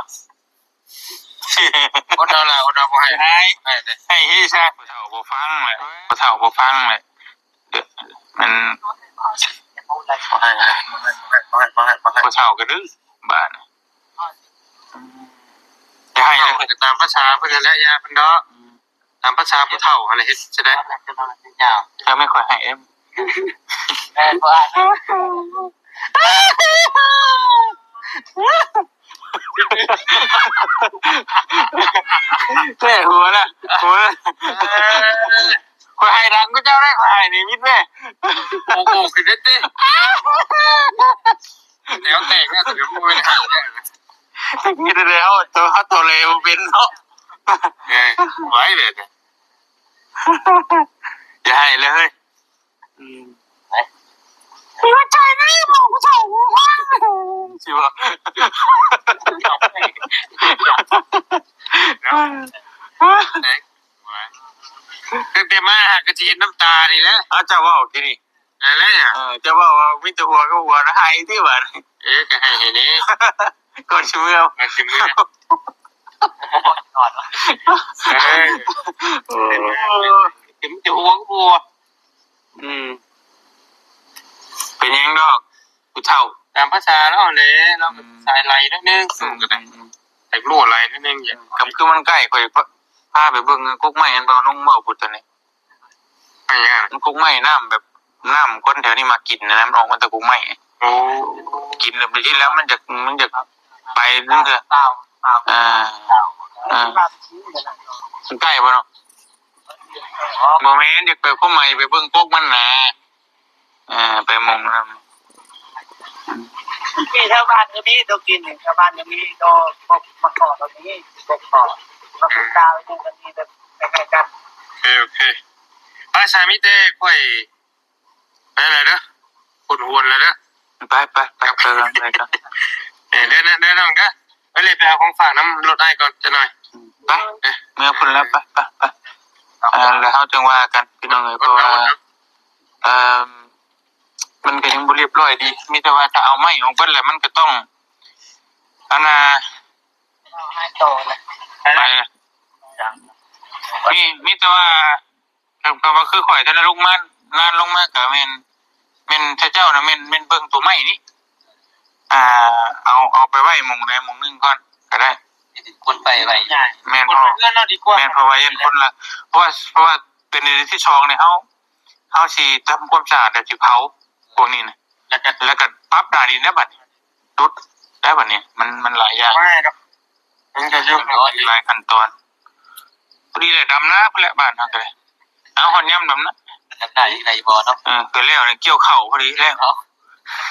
ອົດເອົາລະ ອົດເອົາ ບໍ່ໃຫ້ ໃຫ້ ໃຫ້ເດີ ໃຫ້ເຮັດຊະ. ຜູ້ເຖົ້າບໍ່ຟັງແຫຼະ ຜູ້ເຖົ້າບໍ່ຟັງແຫຼະ. ມັນ ບໍ່ໃຫ້ ບໍ່ໃຫ້ ບໍ່ໃຫ້ ບໍ່ໃຫ້ ບໍ່ໃຫ້ ບໍ່ໃຫ້ ຜູ້ເຖົ້າກໍດື້ບາດນີ້. ຢ່າໃຫ້ເລີຍ ຕາມພາສາເພິ່ນນັ້ນແຫຼະ ຢ່າເພິ່ນດອກ. ອືມ ຕາມພາສາຜູ້ເຖົ້າຫັ້ນແຫຼະ ເຮັດຈັ່ງໃດ? ເຈົ້າແມ່ນຂ້ອຍໃຫ້ເດ້. ແມ່ນບໍ່? ແມ່ຫົວນະ ຫົວນະ. ເອີ ຂ້ອຍໃຫ້ດັງກວ່າເຈົ້າໄດ໋ ຂ້ອຍໃຫ້ນີ້ມິດແມ່. ໂອ້ໂຫ ຄືເດັດເດ້. ແນວແຕກນະ ບໍ່ແມ່ນໃຫ້ເດ້. ເຮັດໄດ້ເຮົາ ໂຕ ເຮົາໂຕເລບໍ່ເປັນເນາະ. ເອີ ໄວ້ເລີຍ. ຢ່າໃຫ້ເລີຍ. ອືມ ເອີ ຊິວ່າ ຕັ້ງແຕ່ມາຫາກໍຊິເຫັນນ້ຳຕານີ້ແຫຼະ. ອາ ເຈົ້າເວົ້າກິນນີ້ ອັນນັ້ນ ເອີ ເຈົ້າເວົ້າວ່າມີແຕ່ຫົວກັບຫົວນະ ໃຫ້ຕິບາດນີ້. ເອີ ກໍໃຫ້ແດ່ ກ່ອນຊິເມືອ ກ່ອນຊິເມືອ. ເອີ ໂອ້ ເຫັນແຕ່ຫົວກັບຫົວ. ອືມ ເປັນຫຍັງດອກ ຜູ້ເຖົ້າ ຕາມພາສາລາວແຫຼະ ລາວກໍ ອືມ ສາຍໄຫຼໜ້ອຍໜຶ່ງ. ອືມ ສູງກໍໄດ້ ອືມ ແຕກຫຼວໄຫຼໜ້ອຍໜຶ່ງ. ອືມ ກໍຄືມັນໃກ້ ຂ້ອຍພາ ພາໄປເບິ່ງກົກໄມ້ ອັນບ່າວນົງເວົ້າພຸ້ນຕອນນີ້. ໄມ້ຫຍັງ? ມັນກົກໄມ້ ນ້ຳແບບ ນ້ຳຄົນແຖວນີ້ມັກກິນນະ ມັນອອກມາແຕ່ກົກໄມ້. ໂອ້ ກິນແລ້ວ ບາງທີແລ້ວມັນຈະ ມັນຈະໄປເທື່ອ. ອ່າ ອ່າ ມັນໃກ້ບໍ່ເນາະ? ບໍ່ແມ່ນ ຢາກໄປຄວາມໝາຍ ໄປເບິ່ງກົກມັນນະ. ເອີ ໄປໝ່ອງນັ້ນ ມີແຖວບ້ານກໍມີຕົວກິນ ແຖວບ້ານກໍມີຕົວ ພວກໝາກເກາະກໍມີ ກົກເກາະ ໝາກກາດກໍມີ ແບບຄ້າຍໆກັນ. ໂອເຄ ໂອເຄ ພາສາມີແຕ່ຂ້ອຍ ໄປແລ້ວເດີ ຄົນຫວນແລ້ວເດີ. ໄປ ໄປ ໄປ ໄປກ່ອນ ໄປກ່ອນ. ເອີ ເດີ ເດີ ເດີນ້ອງເດີ ໄປເລີຍ ໄປເອົາຂອງຝາກນຳລົດອ້າຍກ່ອນຈັກໜ່ອຍ. ໄປ ເອີ ເມືອພຸ້ນແລ້ວ ໄປ ໄປ ໄປ. ອ່າ ແລ້ວເຮົາຈັ່ງວ່າກັນ ພີ່ນ້ອງເອີຍ ເພາະວ່າ ເອີ ມັນກໍຍັງບໍ່ລຽບຮ້ອຍດີ ມີແຕ່ວ່າຖ້າເອົາໄມ້ອອກເບິດແລ້ວ ມັນກໍຕ້ອງ ອັນນ່າ ໄປ ມີ ມີແຕ່ວ່າ ກໍ ກໍວ່າຄືຂ້ອຍ ຕອນນັ້ນລົງມາ ນານລົງມາກໍແມ່ນ ແມ່ນເຂົາເຈົ້ານະ ແມ່ນ ແມ່ນເບິ່ງຕົວໄມ້ນີ້ ອ່າ ເອົາ ເອົາໄປໄວ້ໝ່ອງໃດໝ່ອງໜຶ່ງກ່ອນກໍໄດ້ ຄົນໄປໄວ້ ແມ່ນ ຄົນເຮືອນເຮົາດີກວ່າ ແມ່ນ ເພາະວ່າຢ້ານຄົນລະ ເພາະວ່າ ເພາະວ່າເປັນເດືອນທີສອງນີ້ ເຮົາ ເຮົາຊິທຳຄວາມສະອາດ ແລ້ວຊິເຜົາພວກນີ້ນະ ແລ້ວກໍ ແລ້ວກໍປັບໜ້າດິນແລ້ວບັດນີ້ ດຸດແລ້ວບັດນີ້ ມັນ ມັນຫຼາຍຢ່າງ ມັນກໍຢູ່ ມັນຫຼາຍຂັ້ນຕອນ. ພໍດີແຫຼະ ດຳນາພຸ້ນແຫຼະ ບ້ານເຮົາກໍໄດ້. ເອົາ ຮອດຍາມດຳນາ ດຳນາອີກໄດ້ບໍ່ເນາະ? ເອີ ກໍແລ້ວ ກ່ຽວເຂົ້າພໍດີແລ້ວ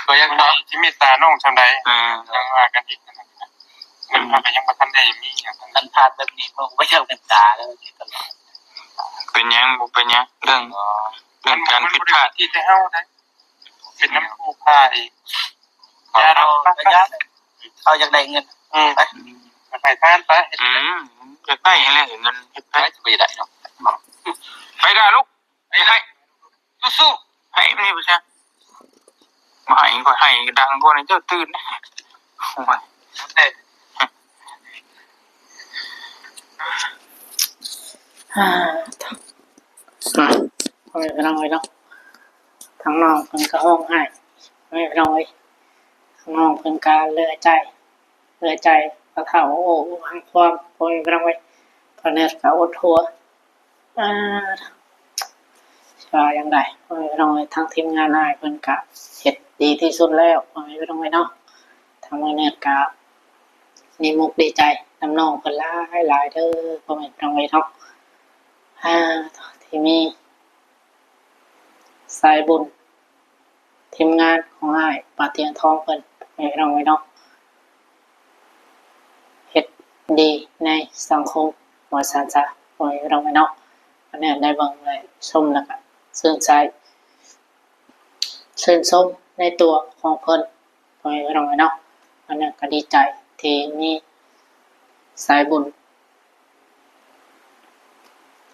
ກໍຍັງ ຊິເມດຕານ້ອງສ່ຳໃດ ເອີ ຈັ່ງວ່າກັນອີກ. ເງິນເຮົາກໍຍັງບໍ່ທັນໄດ້ມີຫຍັງ ມັນພາດແບບນີ້ ບໍ່ຢາກເມດຕາເລີຍຕະຫຼອດ. ເປັນຫຍັງ ບໍ່ເປັນຫຍັງ ເລື່ອງ ເລື່ອງການຜິດພາດ ທີ່ແຕ່ເຮົານະ ເປັນນຳຜູ້ພາອີກ. ຢ່າດອກ ເຂົາ ເຂົາຢາກ ເຂົາຢາກໄດ້ເງິນ. ອືມ ໄປ ໄປທານໄປ. ອືມ ຢາກໄດ້ຫັ້ນແຫຼະເງິນ ເຮັດໄປ ໄປ ຊິໄປໄດ້ດອກ. ໄປດ່າລູກ ໄປ ໄປ ສູ້ໆ ໃຫ້ມັນນີ້ໄປຊະ. ບໍ່ໃຫ້ກໍໃຫ້ ດັງກວ່ານີ້ ເຈົ້າຕື່ນ. ໂອ້ຍ ອ່າ ພໍ່ແມ່ພີ່ນ້ອງເອີຍເນາະ ທາງນ້ອງເພິ່ນກໍຮ້ອງໄຫ້ ພໍ່ແມ່ພີ່ນ້ອງເອີຍ ທາງນ້ອງເພິ່ນກໍເຫຼືອໃຈ ເຫຼືອໃຈພໍ່ເຖົ້າ ໂອ້ ຮັກຄວາມ ພໍ່ແມ່ພີ່ນ້ອງເອີຍ ພໍ່ເນີດກໍອົດຫົວ. ອ່າ ຊິວ່າຈັ່ງໃດ ພໍ່ແມ່ພີ່ນ້ອງເອີຍ ທາງທີມງານອ້າຍເພິ່ນກະເຮັດດີທີ່ສຸດແລ້ວ ພໍ່ແມ່ພີ່ນ້ອງເອີຍເນາະ. ທາງນ້ອງເນີດກະດີມຸກດີໃຈນຳນ້ອງເພິ່ນຫຼາຍໆເດີ ພໍ່ແມ່ພີ່ນ້ອງເອີຍເນາະ. ອ່າ ທີ່ມີສາຍບຸນ ທີມງານຂອງອ້າຍປາຕຽງທອງເພິ່ນ ພີ່ນ້ອງເອີຍເນາະ. ດີໃນສັງຄົມວ່າຊັ້ນຊະ ພໍ່ແມ່ພີ່ນ້ອງເອີຍເນາະ. ອັນນີ້ໄດ້ເບິ່ງ ໄດ້ຊົມ ແລ້ວກະຊື່ນໃຈ ຊື່ນຊົມໃນຕົວຂອງເພິ່ນ ພໍ່ແມ່ພີ່ນ້ອງເອີຍເນາະ. ອັນນີ້ກະດີໃຈທີ່ມີສາຍບຸນ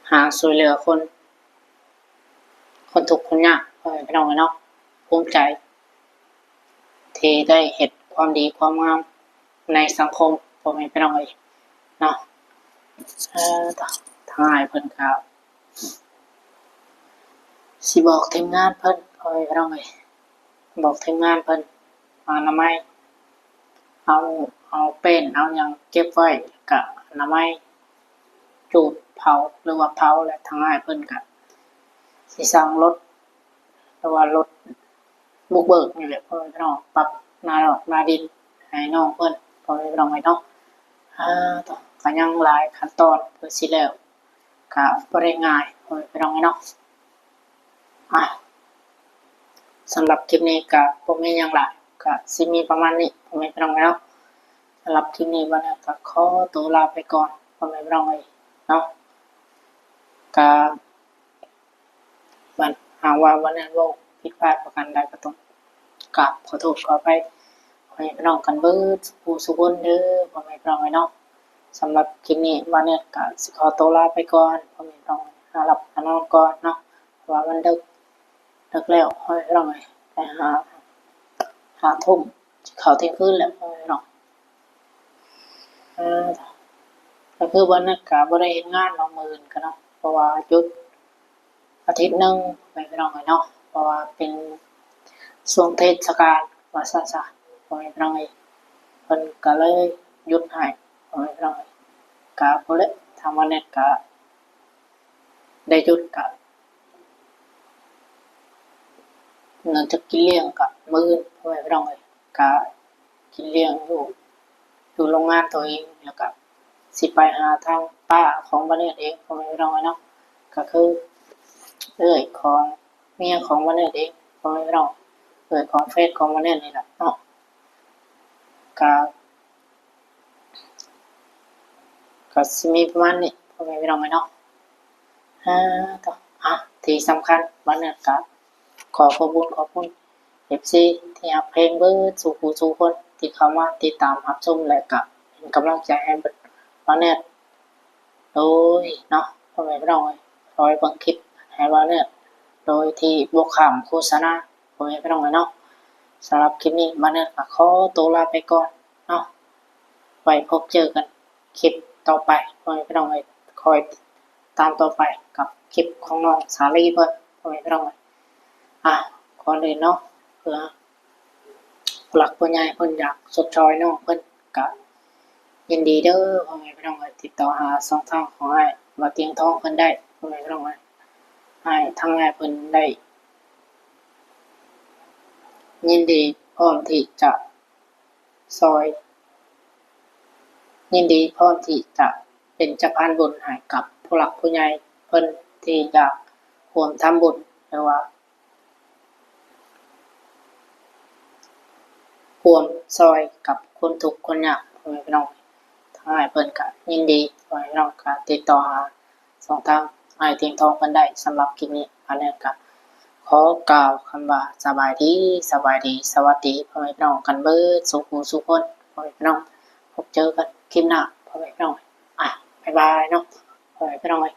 ຫາຊ່ວຍເຫຼືອຄົນ ຄົນທຸກຄົນຍາກ ພໍ່ແມ່ພີ່ນ້ອງເອີຍເນາະ. ພູມໃຈທີ່ໄດ້ເຮັດຄວາມດີຄວາມງາມໃນສັງຄົມ ພໍ່ແມ່ພີ່ນ້ອງເອີຍເນາະ. ເອີ ທາງອ້າຍເພິ່ນກະຊິບອກທີມງານເພິ່ນ ພໍ່ແມ່ພີ່ນ້ອງເອີຍ ບອກທີມງານເພິ່ນ ອະນາໄມ ເອົາ ເອົາແປ້ນ ເອົາຫຍັງເກັບໄວ້ ກະອະນາໄມ ຈູດເຜົາ ຫຼືວ່າເຜົາ ແລະ ທາງອ້າຍເພິ່ນກະຊິສັ່ງລົດ ຫຼືວ່າລົດບຸກເບີກນີ້ແຫຼະ ພໍ່ແມ່ພີ່ນ້ອງ ປັບໜ້າດອກໜ້າດິນໃຫ້ນ້ອງເພິ່ນ ພໍ່ແມ່ພີ່ນ້ອງເອີຍເນາະ. ອາ ກະຍັງຫຼາຍຂັ້ນຕອນເພື່ອຊິແລ້ວ ກະບໍ່ໄດ້ງ່າຍ ພໍ່ແມ່ພີ່ນ້ອງເອີຍເນາະ. ອາ ສຳລັບຄລິບນີ້ກະບໍ່ມີຫຍັງຫຼາຍ ກະຊິມີປະມານນີ້ ພໍ່ແມ່ພີ່ນ້ອງເນາະ. ສຳລັບຄລິບນີ້ ບ່າວແນດກະຂໍໂຕລາໄປກ່ອນ ພໍ່ແມ່ພີ່ນ້ອງເອີຍເນາະ. ກະ ບັດຫາກວ່າບ່າວແນດເວົ້າຜິດພາດປະການໃດ ກະຕ້ອງກາບຂໍໂທດຂໍອະໄພພໍ່ແມ່ພີ່ນ້ອງກັນເບິດສູ່ຜູ້ສູ່ຄົນເດີ ພໍ່ແມ່ພີ່ນ້ອງເອີຍເນາະ. ສຳລັບຄລິບນີ້ ບ່າວແນດກະຊິຂໍໂຕລາໄປກ່ອນ ພໍ່ແມ່ພີ່ນ້ອງ ຫາຫຼັບຫານອນກ່ອນເນາະ ເພາະວ່າມັນເດິກ ເດິກແລ້ວ ພໍ່ແມ່ພີ່ນ້ອງເອີຍ ໄປຫາ ຫ້າທຸ່ມ ຊິເຂົ້າທ່ຽງຄືນແລ້ວ ພໍ່ແມ່ພີ່ນ້ອງ. ເອີ ກະຄືວັນນັ້ນກະບໍ່ໄດ້ເຮັດງານເນາະ ມື້ອື່ນກະເນາະ ເພາະວ່າຢຸດອາທິດໜຶ່ງ ພໍ່ແມ່ພີ່ນ້ອງເອີຍເນາະ ເພາະວ່າເປັນຊ່ວງເທດສະການວ່າຊັ້ນຊະ ພໍ່ແມ່ພີ່ນ້ອງເອີຍ ເພິ່ນກະເລີຍຢຸດໃຫ້ ພໍ່ແມ່ພີ່ນ້ອງເອີຍ. ກະພຸ້ນແຫຼະ ທາງວັນແນດກະໄດ້ຢຸດ ກະ ເງິນຈະກິນລ້ຽງກະມື້ອື່ນ ພໍ່ແມ່ພີ່ນ້ອງເອີຍ ກະກິນລ້ຽງຢູ່ ຢູ່ໂລງງານໂຕເອງ ແລ້ວກະຊິໄປຫາທາງປ້າຂອງບ່າວແນດເອງ ພໍ່ແມ່ພີ່ນ້ອງເອີຍເນາະ ກະຄືເອື້ອຍຂອງເມຍຂອງບ່າວແນດເອງ ພໍ່ແມ່ພີ່ນ້ອງ ເອື້ອຍຂອງແຟນຂອງບ່າວແນດນີ້ແຫຼະເນາະ. ກະ ກະຊິມີປະມານນີ້ ພໍ່ແມ່ພີ່ນ້ອງເອີຍເນາະ. ອາ ທີ່ສຳຄັນ ບ່າວແນດກະຂໍຂອບບຸນຂອບຄຸນ ເອັຟຊີ ທີ່ຮັກແພງເບິດສູ່ຜູ້ສູ່ຄົນ ທີ່ເຂົ້າມາຕິດຕາມຮັບຊົມ ແລະ ກະເປັນກຳລັງໃຈໃຫ້ບ່າວແນດ ໂດຍເນາະ ພໍ່ແມ່ພີ່ນ້ອງເອີຍ ຄອຍເບິ່ງຄລິບໃຫ້ບ່າວແນດ ໂດຍທີ່ບໍ່ຂ້າມໂຄສະນາ ພໍ່ແມ່ພີ່ນ້ອງເອີຍເນາະ. ສຳລັບຄລິບນີ້ ບ່າວແນດກະຂໍໂຕລາໄປກ່ອນເນາະ ໄວ້ພົບເຈີກັນຄລິບຕໍ່ໄປ ພໍ່ແມ່ພີ່ນ້ອງເອີຍ ຄອຍຕິດຕາມຕໍ່ໄປກັບຄລິບຂອງນ້ອງສາລີເພິ່ນ ພໍ່ແມ່ພີ່ນ້ອງເອີຍ. ອາ ກ່ອນອື່ນເນາະ ເພື່ອ ຜູ້ຫຼັກຜູ້ໃຫຍ່ເພິ່ນຢາກຊົດຊ່ອຍນ້ອງເພິ່ນ ກະຍິນດີເດີ ພໍ່ແມ່ພີ່ນ້ອງເອີຍ ຕິດຕໍ່ຫາຊ່ອງທາງຂອງອ້າຍບ່າວຕຽງທອງເພິ່ນໄດ້ ພໍ່ແມ່ພີ່ນ້ອງເອີຍ. ອ້າຍ ທາງອ້າຍເພິ່ນໄດ້ຍິນດີພ້ອມທີ່ຈະຊ່ອຍ ຍິນດີພ້ອມທີ່ຈະເປັນສະພານບຸນໃຫ້ກັບຜູ້ຫຼັກຜູ້ໃຫຍ່ເພິ່ນທີ່ຢາກຮ່ວມທຳບຸນ ຫຼືວ່າ ຮ່ວມຊ່ອຍກັບຄົນທຸກຄົນຍາກ ພໍ່ແມ່ພີ່ນ້ອງ. ທາງອ້າຍເພິ່ນກະຍິນດີ ພໍ່ແມ່ພີ່ນ້ອງກະຕິດຕໍ່ຫາຊ່ອງທາງອ້າຍຕຽງທອງເພິ່ນໄດ້. ສຳລັບຄລິບນີ້ ບ່າວແນດກະຂໍກ່າວຄຳວ່າ ສະບາຍດີ ສະບາຍດີ ສະຫວັດດີ ພໍ່ແມ່ພີ່ນ້ອງກັນເບິດສູ່ຜູ້ສູ່ຄົນ ພໍ່ແມ່ພີ່ນ້ອງ. ພົບເຈີກັນຄລິບໜ້າ ພໍ່ແມ່ພີ່ນ້ອງ. ອາ ບາຍບາຍເນາະ ພໍ່ແມ່ພີ່ນ້ອງເອີຍ.